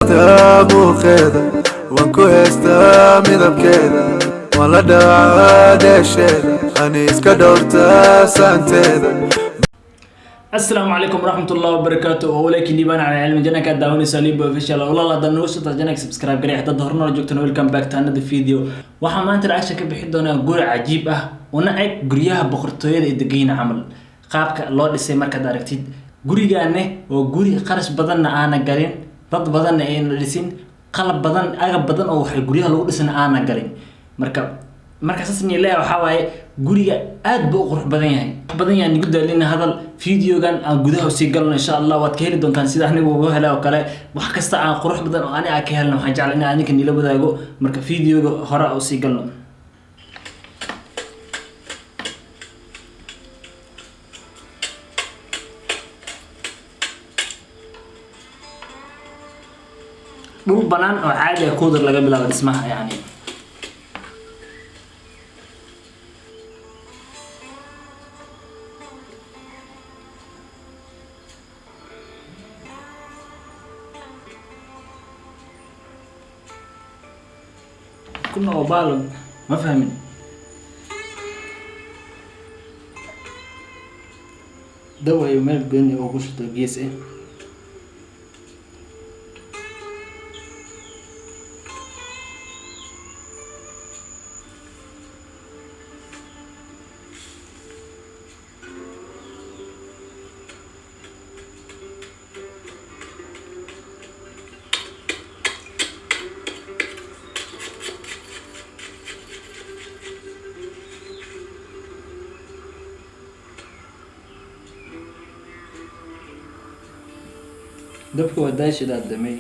Muuqeeda waan ku heystaa, midabkeeda waan la dhacaa, dheesheeda ani iska dhowrtaa saanteeda. Asalaamu calaykum waraxmatullahi wabarakaatu. Oo walaakin liibaan cala cilmi channelka daawanaysa Libo Official. Walaal, haddaad nagu soo channelka subscribe garay, haddaad horena la joogtana, welcome back to another video. Waxaan maanta reaction ka bixin doonaa guri cajiib ah, una eg guryaha boqortooyada ee degayiin camal, qaabka loo dhisay. Markaad aragtid gurigaane, waa guri qarash badanna aana galin, dad badanna ayna dhisin, qalab badan, agab badan oo waxay guryaha lagu dhisana aana galin. Marka saas ni leeyahay, waxaa waaye guriga aad buu u qurux badan yahay, badan yahay. Nigu daalina hadal, videogan aan gudaha usii galno. Insha Allah waad ka heli doontaan sida anigu uga helay oo kale. Wax kasta aan qurux badan oo ani aan ka helno, waxaan jeclay in aan idinka nila wadaago. Marka videoga hore usii galno. Dhul banaan oo caadi ah kudar laga bilaabo dhismaha, yani kuna oo baalo ma fahmin. Daw ayu meel gooni oo ku shito gees ah. Dabka waa daashidaa damay.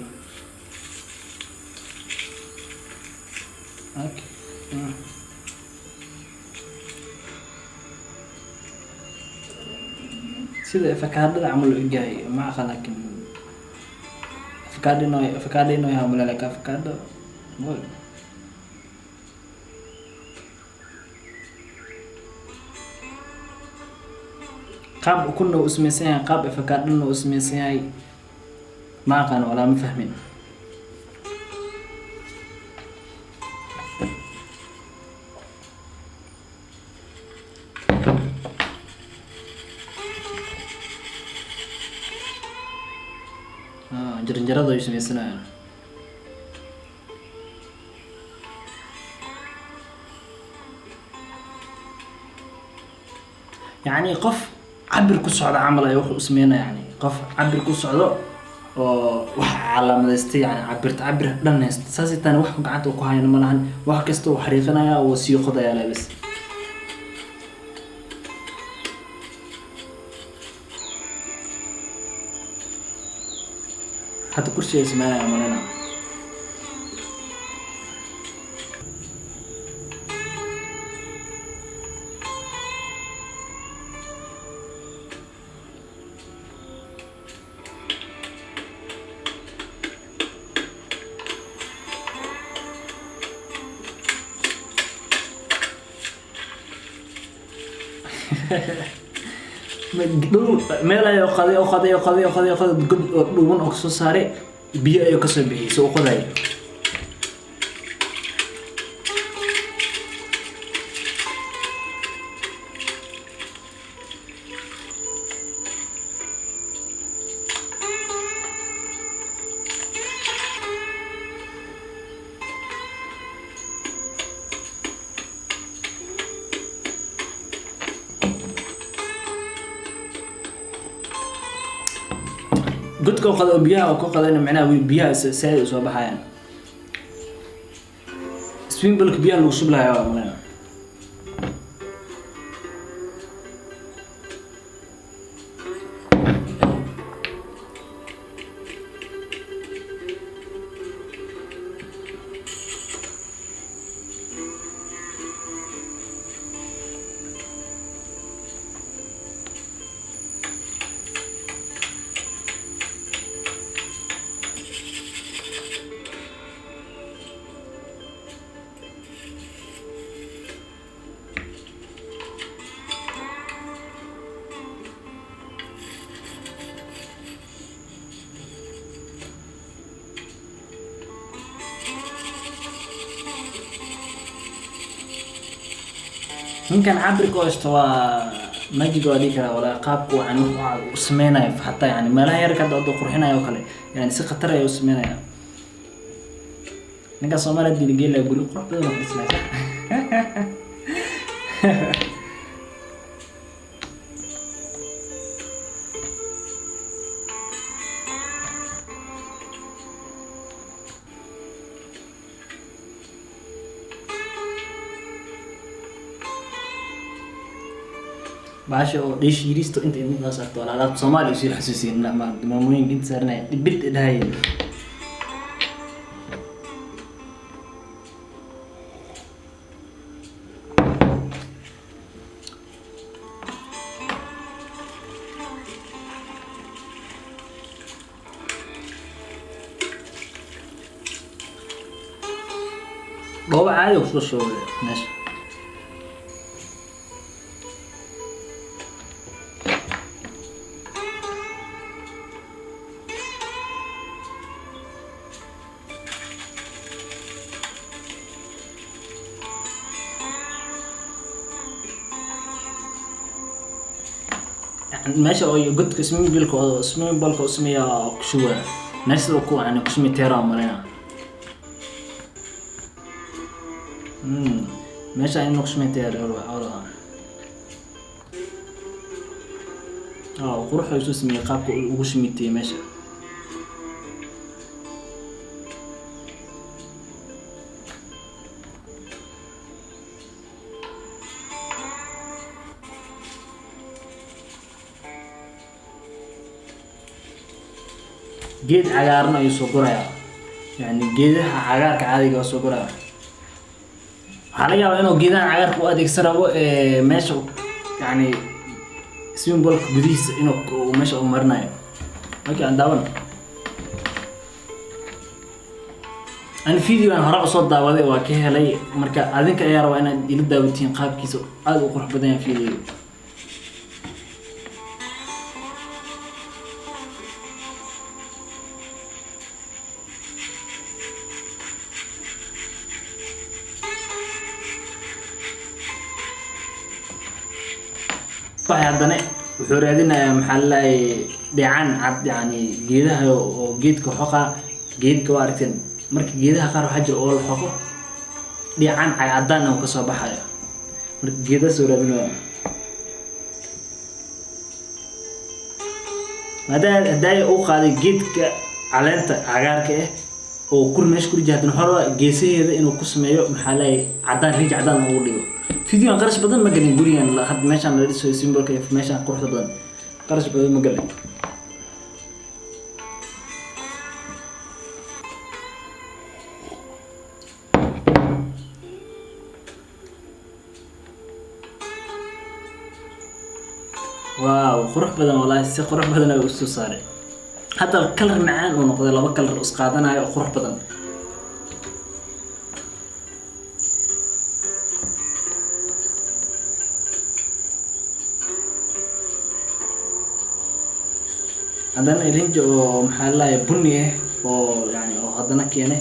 Okay. Sida afakaadhada camal u egyahay, ma aqa, laakiin afakaadho inuu yahay umaleyn, laakiin afakaadho ma. Qaab ukunna uu samaysan yahay, qaab afakaadhona uu samaysan yahay, ma aqaan walaa ma fahmin. Ah, jaranjarada ayuu samaysanayaan. Yacni qof cabir ku socda camal ayaa wuxuu u sameynaya, yani qof cabir ku socdo oo wax calaamadaystay, yani cabirta cabir dhan haysta. Saas taan wax gacanta uu ku hayana ma lahan, wax kasta uu xariiqinaya oo sii qodaya labis. Hadda kursi ay sameynaya malena. Dhul meel ayuu qaday oo qaday oo qaday oo qaday oo qaday, god oo dhuuban oo kasoo saaray, biyo ayuu kasoo bixiyay soo qoday. Godka oo qaday oo biyaha oo ku qadayna, macnaha biyaha saaid u soo baxayaan. Swimming poolka biyaha lagu shubi lahaa waa malena. Ninkan cabirka haysto waa magic waa dhihi karaa walaa. Qaabku yani wuxuu u sameynayo xataa yani meelaha yarka hadda hadda qurxinayo oo kale, yani si khatar ayuu u sameynaya. Ninka Soomaaliya diiligeelaya guri qurux badan oo dhisnaysa. Bahasha oo dheesh yiriisto inta idin la saarto walaalaha alaabta Soomaaliya usii xasuusiin maamooyinka inta saaranaya dhibid dhahayeen. Dhoobo caadi oo kusoo shubay meesha. Yani meesha oo godka swimming poolka oo swimming poolka u sameeya oo ku shubaya meesha oo ku yani ku sameeya teera malena. Meesha inuu ku sameeya teera oo oo qurux ayuu soo sameeyay qaabka uu ugu sameeyay meesha. Geed cagaaran ayuu soo gurayaa, yani geedaha cagaarka caadiga ah soo guraya. Waxaa laga yaabaa inuu geedahan cagaarka u adeegsan rabo meesha yani swimming poolka gudihiisa inuu meesha u marinayo. Okay, aan daawan. Ani video-gan hore usoo daawaday waa ka helay, marka adinka ayaa rabaa inaad ila daawatiin qaabkiisa aad u qurux badan yahay video. Baxay haddana wuxuu raadinayaa maxaa la leeyahay dheecaan cad, yani geedaha oo geedka xoqa geedka waa aragteen. Marka geedaha qaar waxaa jira oo la xoqo dheecaan cadaan oo kasoo baxayo, marka geedaha soo raadinaya. Maadaama hadaaya uu qaaday geedka caleenta cagaarka ah oo kur meesha ku rijay, haddana waxaa rabaa geesaheeda inuu ku sameeyo maxaa la leeyahay cadaan, riij cadaan ugu dhigo. Videogan qarash badan ma gelin gurigan hadda meeshaan la dhisayo symbolka iyo meeshaan quruxda badan qarash badan ma gelin. Waaw, qurux badan wallaahi, si qurux badan ayuu usoo saaray. Hadda kalar macaan uu noqday, laba kalar is qaadanayo oo qurux badan. Haddana rinji oo maxaa la dhahayaa bunni ah oo yani oo haddana keenay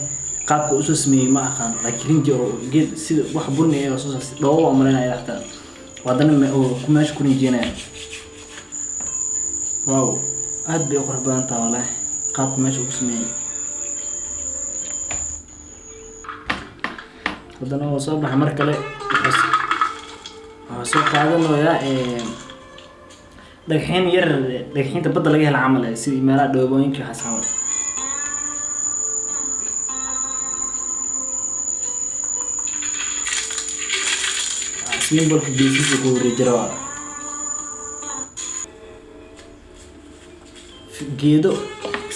qaabka usoo sameeyey ma aqaan, laakiin rinji oo geed sida wax bunni ah oo soo saartay dhoobo waa marinaya xataa oo haddana oo ku meesha ku rinjeenaya. Waaw, aad bay u qurux badan tahay wallaahi qaabka meesha ugu sameeyey. Haddana waa soo baxay mar kale, wuxuu soo qaadanayaa dhagxiin yar, dhagxiinta badda laga helo camal, sidii meelaha dhoobooyinka waxaas camal. Swimming poolka geesihiisa ku wareejira waa geedo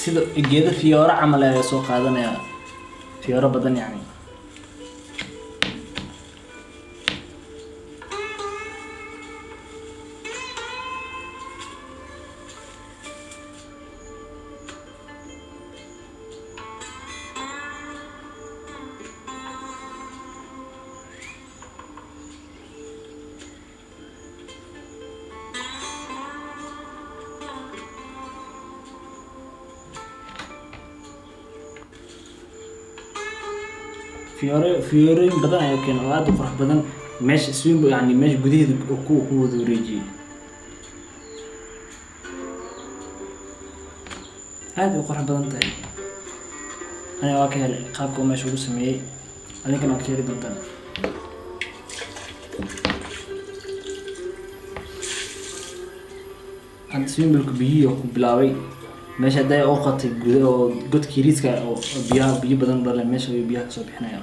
sida geedo fiyooro camal ayaa soo qaadanaya, fiyooro badan yani. Fiyooro fiyoorooyin badan ayaa keenay oo aad u qurux badan. Meesha swimming, yani meesha gudaheeda oo ku wada wareejiyey, aad u qurux badan tahay. Aniga waa ka helay qaabka uu meesha ugu sameeyey, adinkana waa ka heli doontaan. Hadda swimming poolka biyihii oo ku bilaabay meesha hadday oo qatay guda oo godkii riiska oo biyaha biyo badan dhaleen, meesha ayuu biyaha kasoo bixinaya.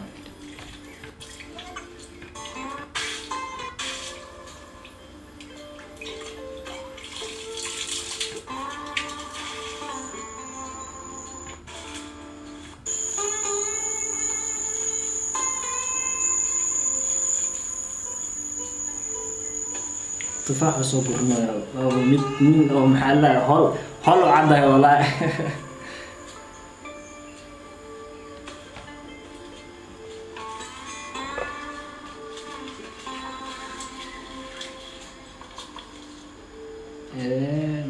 Tufaaxa soo gurnaya oo mid nin oo maxaa la hol hol u caddahay wallaahi.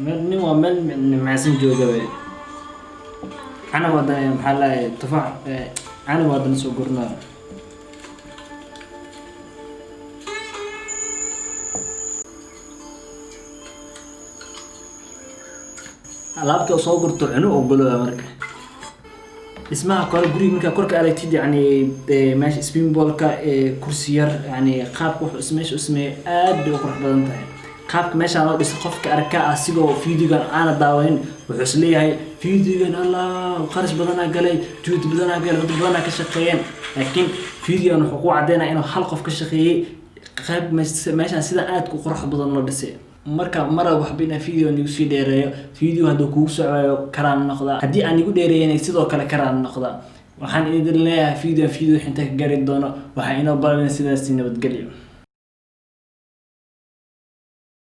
Meel nin waa meel nimcaysan jooga wey. Canab haddana maxaa la tufaax, canab haddana soo gurnaya. Alaabta soo gurto cunu ogolooya. Marka dhismaha kore guriga markaa korka aragtid, yani meesha swimming poolka, kursi yar, yani qaabka wuxuu meesha u sameeyey aad bay u qurux badan tahay. Qaabka meeshaan loo dhisay, qofka arka asigoo videogan aana daawanin wuxuu is leeyahay videogan allah qarash badanaa galay, juhd badanaa galay, dad badanaa ka shaqeeyeen. Laakiin videogan wuxuu ku cadeynaya inuu hal qof ka shaqeeyey qayb meeshaan sida aadka u qurux badan loo dhisay. Marka mara waxba inaan video nigu sii dheereeyo. Video hadduu kugu socoyo karaan noqda, haddii aan igu dheereeyana sidoo kale karaan noqda. Waxaan idin leeyahay video xinta ka gaari doono, waxaa inoo balan sidaasi nabadgelyo.